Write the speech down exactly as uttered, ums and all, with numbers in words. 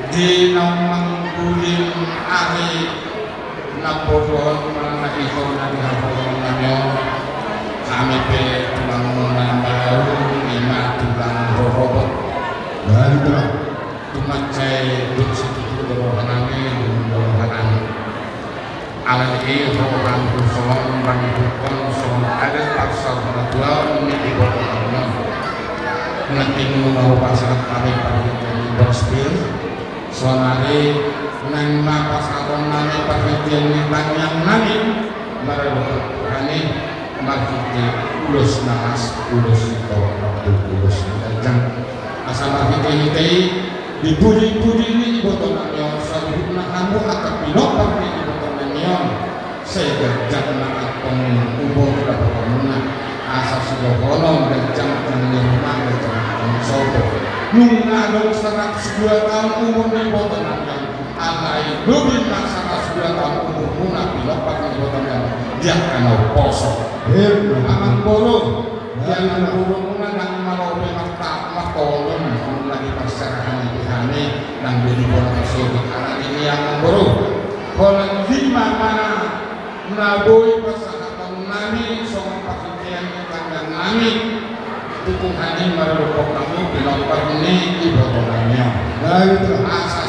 Di na mangguling ari na podohon manang na ito na di hapohon nami on, hami pe tulang na baru ima tulang rorobot. Baik lah. Tumansai duk situtu do roha nami, duk do roha nami. Alani i rohangku songon mangihuthon songon adat parsaurmatua ni iboto nami on. Nanti nunga hupasahat hami parhitean ni Bos Pir. Saonari naeng ma pasahaton nami parhitean ni tangiang nami maradophon Tuhan i marhite ulos na las, ulos ni torop, ulos ni ganjang. Asa marhitehite i dipujipuji ni iboto nami on saluhutna hamu angka pinompar ni iboto nami on. Sai ganjang ma antong umur dapotonmuna, asa sidohonon ganjang antong ni ruma, ganjang antong ni sopo. Nunga adong saratus dua taon umur ni iboto nami on, alai lobi ma saratus dua taon umurmuna pinompar ni iboto nami on di angka na umposo. Amangboru, di angka umurmuna nang malo be marta-, martolon, nang di parserahan di hami, nang di bona pasogi, alani i amangboru. Holan lima ma na boi pasahaton nami songon parhitean ni tangiang nami tu Tuhan i maradophon hamu pinompar ni iboto nami on. Baik, asa